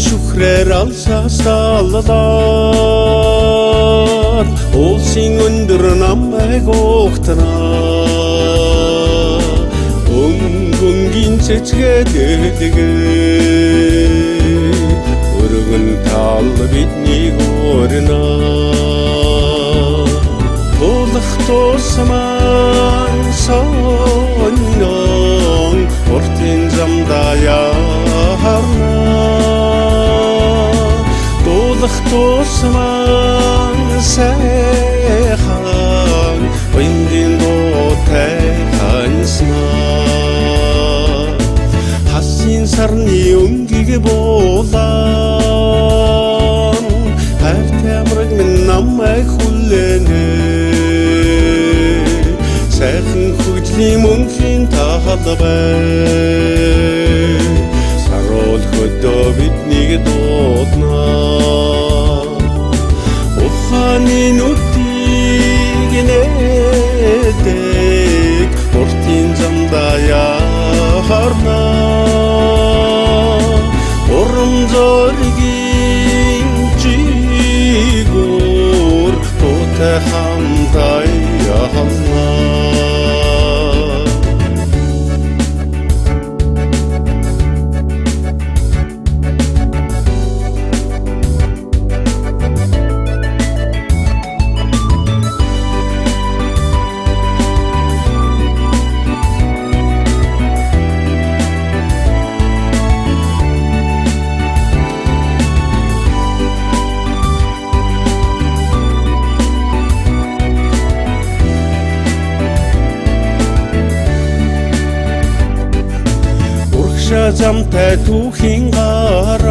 Шүхрээр алсаас таллаар уулсын өндөр намайг угтана. Өнгөнгийн цэцгээд дэлгээ өргөн тал бидний өрнө. Тулах тусмаа сонин уртын замдаа яарна. Тулах тусмаа сайхан уяндын дуутай ханснаа. Хасын сарны өнгийг буулан хайртай амраг минь намайг хүлээнэ. Сайхан хөгжлийн мөнхийн талбай саруул хөдөө биднийг дуудна. Ухааны нүдийг нээдэг уртын замдаа яарна. Урам зоригийн жигүүр дуутай хамтаа явна. Замтай түүхийн гараа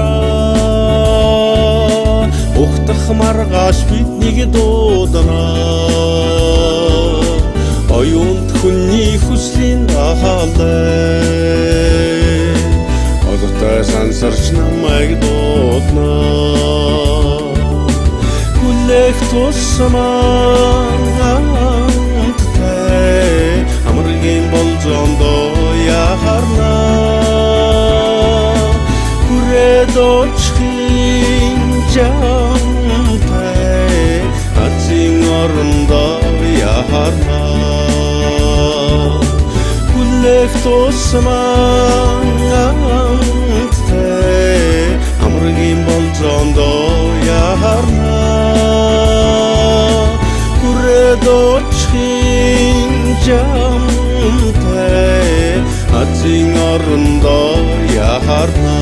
ухтах маргааш биднийг дуудана. Оюунт хүний хүслийн даалай одтой сансарч намайг дуудана. Хүлээх тусмаа амттай амаргийн болзондоо яарна. Хүрээд очихын жамтай азийн орондоо яарна. Хүлээх тусмаа амттай амаргийн болзондоо яарна. Хүрээд очихын жамтай азийн орондоо яарна.